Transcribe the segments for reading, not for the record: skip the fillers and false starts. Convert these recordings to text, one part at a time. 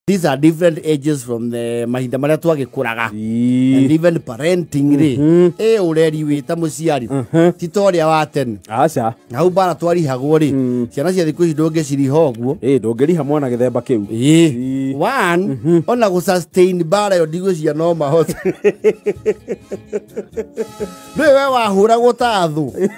These are different ages from the mahinda marĩa twagĩkũraga. And even parenting rĩ, ĩ ũreri wĩ ta mũciari ti ta ũrĩa wa tene. Aca. Hau mbara twarihagwo rĩ, ciana cia thikũ ici ndũngĩciriha ũguo. Ĩ ndũngĩriha mwana gĩthemba kĩu. Ĩ one, ona gũ sustain mbara ĩyo ndigwĩciria no mahote. Ndũĩ we wahũragwo ta thũ.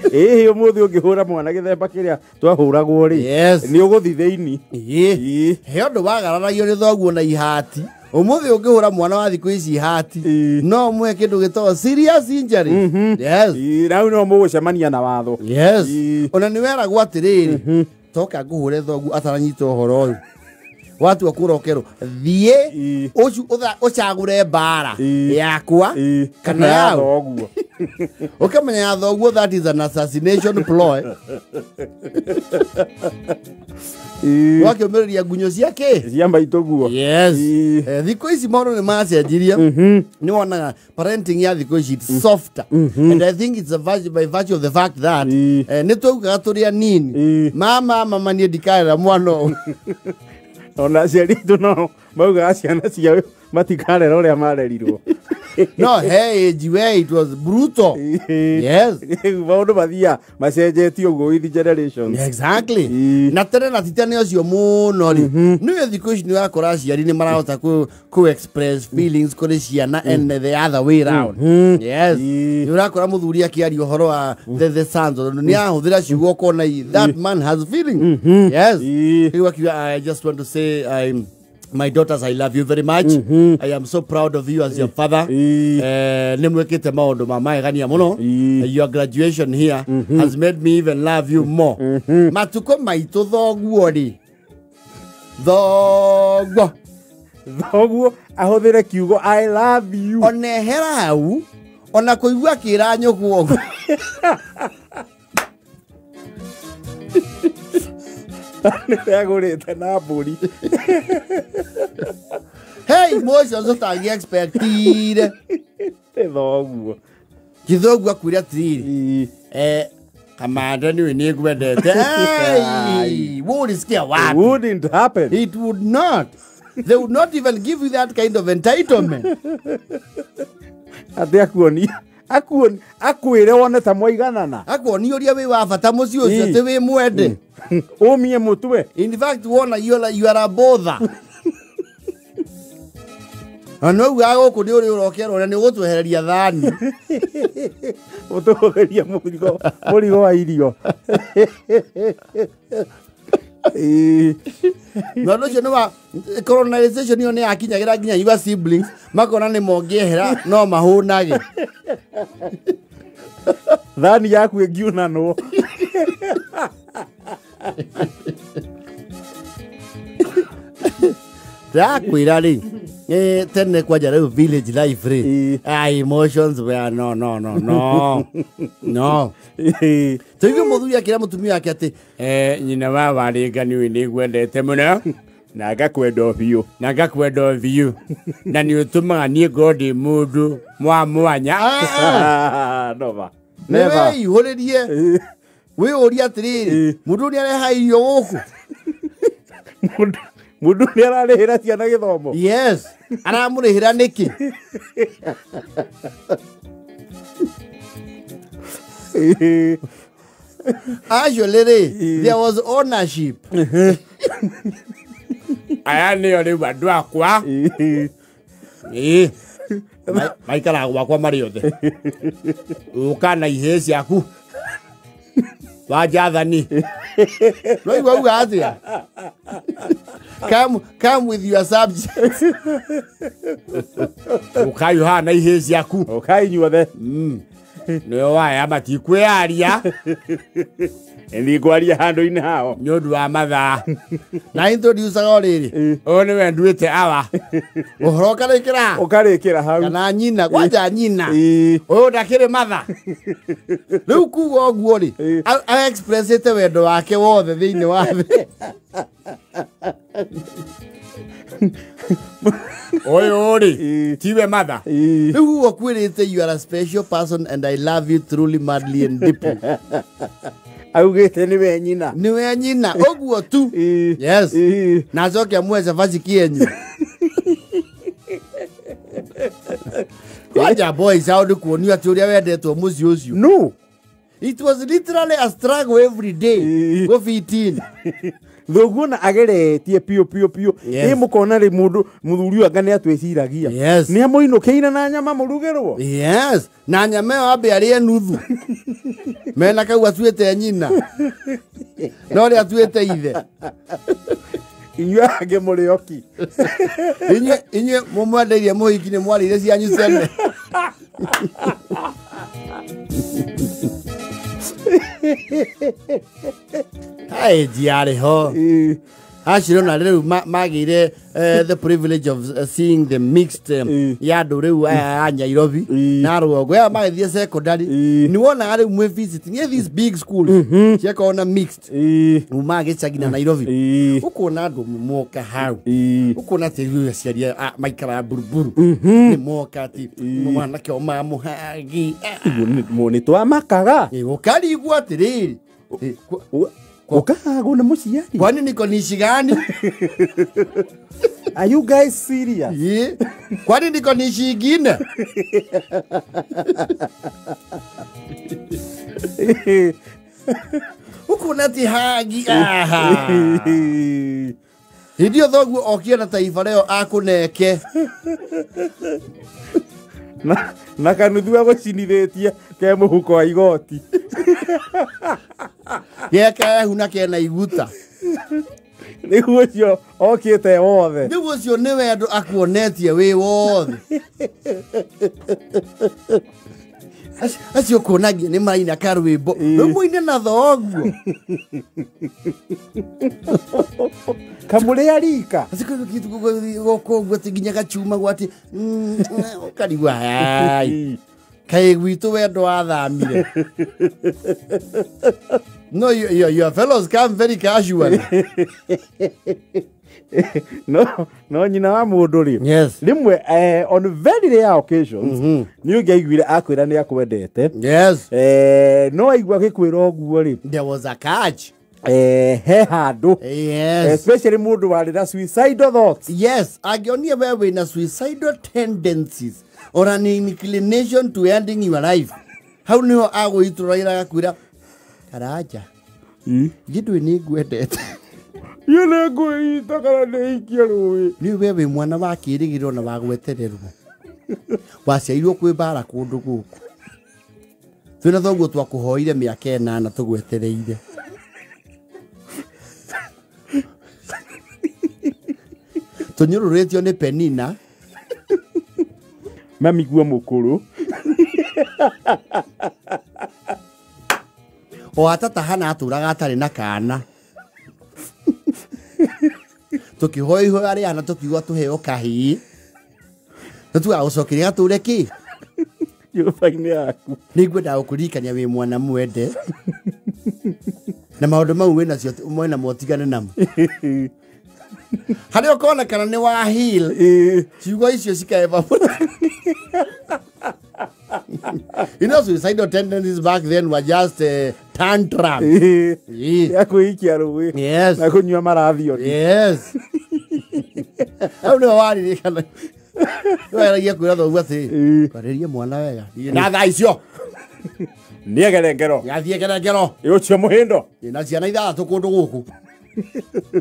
Ĩhĩ ũmũthĩ ũngĩhũra mwana gĩthemba kĩrĩa twahũragwo rĩ, Yes. nĩ ũgũthi thĩinĩ. Ĩ he ũndũ wagararagio nĩ thoguo na ihati. Ũmũthĩ ũngĩhũra mwana wa thikũ ici ihati, no ũmũhe kĩndũ gĩtagwo serious injury. Yes. Rĩu no mũgũcemania na watho. Yes. Ona nĩ weragwo atĩrĩrĩ, toka ngũhũre thoguo ataranyita ũhoro ũyũ. Watua kũrokerwo thiĩ ũcagũre mbara yakwa kana ya yao. Thoguo. Ũkamenya ya thoguo, that is an assassination ploy. Wakĩũmĩrĩria ngunyo ciake cia maitũguo. Yes. Thikũ ici maũndũ nĩ macenjirie. Nĩ wonaga parenting ya thikũ ici, it's softer, and I think it's a virtue, by virtue of the fact that nĩ twaugaga tũrĩ anini, mama mama niĩ ndikarera mwana ũyũ. Ona aciari aitũ no maugaga ciana ciao matikarera ũrĩa marerirwo. No he age where it was brutal. Yes. Maũndũ mathiaga macenjetie ũguo with generations. Exactly. Na tene na ti tene ũcio mũno rĩ, nĩwe thikũ ici nĩ ũrakora aciari nĩ marahota ku express feelings kũrĩ ciana and the other way round. Yes. Nĩ ũrakora mũthuri akĩaria ũhoro wa the sons, tondũ nĩ ahũthĩra ciugo ũkona that man has feelings. Yes. Rĩu akiuga, "I just want to say I'm my daughters, I love you very much. I am so proud of you as your father. Nĩ mwĩkĩte maũndũ ma magegania mũno. Your graduation here has made me even love you more." Matukũ maitũ thoguo rĩ, thoguo thoguo ahũthĩre kiugo "I love you." Ona ehera hau, ona kũigua akĩra nyũkwa ũguo. Nĩwe agũrĩte na mbũri. Hey, emotions ũtangĩ expectire. Nĩ thoguo. Gĩthoguo akwĩra atĩrĩrĩ, "Kamanda, niwe nĩ ngwendete." Hey, ũrĩsikia wapi? Wouldn't happen. It would not. They would not even give you that kind of entitlement. Atĩ akuonia akuoni akwĩre wone ta mwaiganana. Akuonia ũrĩa wĩ wa bata mũciĩ ũcio, atĩ wĩ mwende. Ũmie mũtwe. In fact, wona you are a bother. Na no ugaga gũkũ nĩ ũrĩ ũrokerwo na nĩ ũgũtwehereria thani. Ũtũhũthĩria mũrigo wa irio. Na ũndũ ũcio nĩ wa colonization ĩyo nĩ yakinyagĩra nginya your siblings makona nĩ mongĩehera no mahũnage. Thani yaku ĩngiunanwo. Ndakwĩra rĩ, tene kwanja rĩu village life rĩ, emotions were no, no, no, no, no. Tũigue mũthuri akĩra mũtumia wake atĩ nyina wa warĩnga nĩũĩ nĩ ngwendete mũno na ngakwenda o biũ. Na ngakwenda o biũ na nĩ ũtũmaga niĩ ngorwo ndĩ mũndũ mwa mwanya. Nova. Nĩ Never. wĩihũrĩrie wĩyũrie atĩrĩrĩ, mũndũ nĩ areha irio gũkũ? Mũndũ nĩ ararĩhĩra ciana gĩthomo. Yes, aramũrĩhĩra nĩkĩ? Actually rĩ, there was ownership. Aya nĩo rĩu andũ akwa. Ĩĩ. Maikaraga gwakwa marĩ othe. Ũka na ihĩĩ ciaku wa Jathani noigua uga atĩa, "Come, come with your subject." Ũkayu haha na ihĩĩ ciaku. Ũkai inyuothe. Nĩo waya matikwĩyaria. Nĩ ngwaria handũ-inĩ hao. Nĩ ũndũ wa mathaa na introducaga o rĩrĩ, ũyũ nĩwe nduĩte awa ũhoro ũkarĩkĩra. Ũkarĩkĩra hau. Kana nyina, kwanja nyina, ũyũ ndakĩrĩ matha rĩu kuga ũguo rĩ, a-expressĩte wendo wake wothe thĩinĩ wa thĩ ũyũ rĩ, tiwe matha. Rĩu uguo kwĩrĩte, "You are a special person and I love you truly, madly and deeply." Augite niwe nyina. Niwe nyina oguo tu. Yes. Na acoke amwe cabaci kienyu. Kwanja boys ao nĩ kuonio atĩ ũrĩa wendetwo mũciĩ ũcio. No. It was literally a struggle every day. Go fit in. Thoguo na ageretie pio pio pio. Yes. Ĩ mũkona rĩ mũndũ mũthuri ũyũ anga nĩ atwĩciragia. Yes. Nĩ amũinũkĩire na nyama mũrugĩrwo. Yes. Na nyama ĩyo ambe arĩe nuthu. Mena kau atuĩte nyina. No rĩ atuĩte ithe. Inyuĩ angĩ mũrĩ oki. Inyuĩ mũmwendeirie mũhiki nĩ mwarĩire cianyu ciene. Hai jiarĩ ho. Acio na rĩu magĩire the privilege of seeing the mixed ya andũ rĩu aya a Nairobi na rũgongo aya magĩthiĩ secondary nĩ wonaga rĩu mwĩ visiting these big schools ciakorwo na mixed uma gĩcagi na Nairobi ũkona andũ moka hau ũkona atĩ rĩu aciari maikaraga buruburu nĩ moka atĩ mwanake o mamũhagi nĩ twamakaga ũkarigwo atĩrĩrĩ ukahagwo nĩ mũciari. Kwani niko nishi gani? Are you guys serious? Yeah. Kwani niko nishi ingine? Ukona ti hagi aha. Hĩndĩ ĩyo thoguo okie na taifa rĩo akũneke. Na kanuthu agũcinithĩtie ke mũhuko wa igoti. Gekaehu na kena iguta. Nĩguo ũcio okĩte wothe. Nĩguo ũcio nĩ wendo akuonetie wĩ wothe. Acio kuonagia nĩ maraina karwĩmbo. Rĩu mũine na thoguo. Kamũrĩ arika. Acio gũkũ ũguo atĩ nginya gacuma gwa atĩ ũkarigwo hai. Kaĩ gwitũ wendo wathamire. No, your fellows come very casually. No, nyina wa mũndũ rĩ. Yes. Rĩmwe on very rare occasions nĩ ũngĩaiguire akwĩra nĩ akwendete. Yes. No aigua agĩkwĩra ũguo rĩ. There was a catch. He handũ. Yes. Especially mũndũ warĩ na suicidal thoughts. Yes, angĩonire we wĩna suicidal tendencies or an inclination to ending your life. Hau nĩho agũitũrũra agakwĩra Karanja. Ithuĩ ndũĩ nĩ ngwendete. Niĩ nĩ ngwĩita kana nĩ ikie rũĩ. Nĩ we wĩ mwana wa kĩĩrĩgĩrĩro na wa gwetererwo. Waciarirwo kwĩ mbara kũndũ gũkũ. Twĩna thoguo twakũhoire mĩaka ĩnana tũgwetereire. Tũnyũrũrĩtio nĩ Penina. Mami guo mũkũrũ. O atata hana atũraga atarĩ na kana. Tũkĩhoya ihoya rĩana tũkiuga tũheo kahĩĩ. Na tũgagũcokeria gatũre kĩ? Nyũmba-inĩ yaku. Nĩngwenda gũkũririkania wĩ mwana mwende. Na maũndũ mau wĩnacio mwena tigane namo. Harĩa ũkona kana nĩ wa heal. Ciugo icio cikaeva. You know, suicidal tendencies back then were just tantrums. Ya kwĩikia rũĩ. Yes. Na kũnyua marathioni. Yes. Hau nĩho waririkana. Nĩwageragia kwĩra thoguo atĩ kwarĩria mwana wega. Na thaa icio. Nĩegere ngero. Nĩathiĩ gere ngero. Ĩ ũcio mũhĩndo. Na ciana ithathatũ kũndũ gũkũ.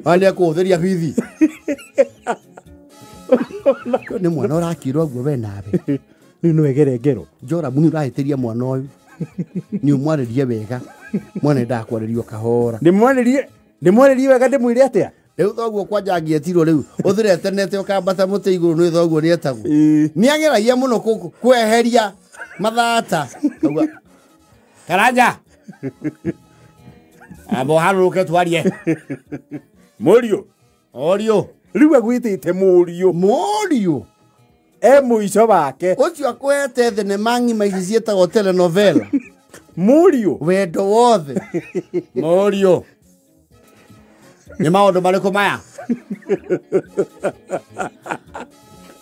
Aya nĩekũhũthĩria bithi. Nĩ mwana ũrakirwo ũguo we nawe. Rĩu no egere ngero. Joramu nĩ ũrahĩtĩria mwana ũyũ. Nĩ ũmwarĩrie wega. Mwana endaga kwarĩrio kahora. Ndĩmwarĩrie wega ndĩmwĩre atĩa? Rĩu thoguo kwanja angĩetirwo rĩu ũthiretenete ũkambata mũtĩ igũrũ nĩ thoguo nĩetagwo. Nĩageragia mũno kweheria mathata. Auga Karanja. Amba ũharũrũke twarie. Mũriũ. Mũriũ. Rĩu agwĩtĩte mũriũ. Mũriũ. E mũico wake. Ũcio akũhete thenema ng'ima ici ciĩtagwo telenovela. Mũriũ. Wendo wothe. Mũriũ. Nĩ maũndũ marĩkũ maya?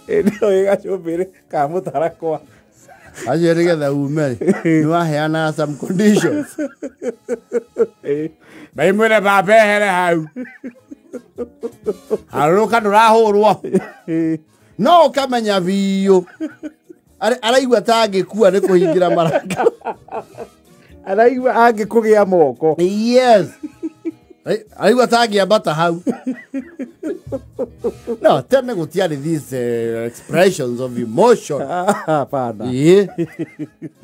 Ĩno ĩ gacumbĩrĩ ka mũtarakwa. Acio nĩgetha ume rĩ, nĩ waheana some conditions. Maimwĩre baba ehere hau. Harũrũka ndũrahũrwo. No ũkamenya biũ. Araigua ta angĩkua nĩ kũhingĩra maranga. Araigua angĩkũgĩa moko. Yes. Araigua ta angĩambata hau. No, tene gũtiarĩ these expressions of emotion. Hapana. Ĩĩ.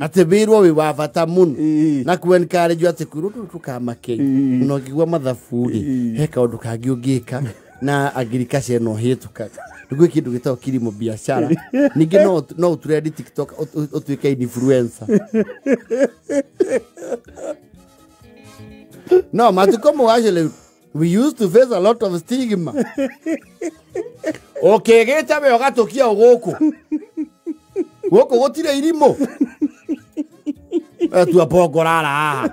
Atĩ wĩrwo wĩ wa bata mũno. Ĩĩ. Na ku encourage atĩ kwĩrwo ndũ tũkamake. Ĩĩ. Na ũngĩgua mathabu rĩ, Ĩĩ. he kaũndũ kangĩ ũngĩka na agriculture ĩno hĩtũkaga. Nĩguo kĩndũ gĩtagwo kilimo biashara. Ningĩ no ũtrendi TikTok ũtuĩke influencer. No, matukũ mau actually we used to face a lot of stigma. Ũkĩgĩte we ũgatũkia o gũkũ. Gũkũ gũtirĩ irimũ. Tua bongo rara haha.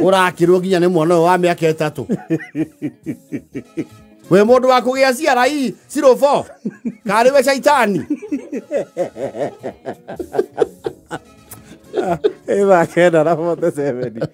Ũrakĩrwo nginya nĩ mwana ũyũ wa mĩaka 3. We mũndũ wa kũgĩa ciara ii 04 karĩ we caitani. Ĩthaa 9:47.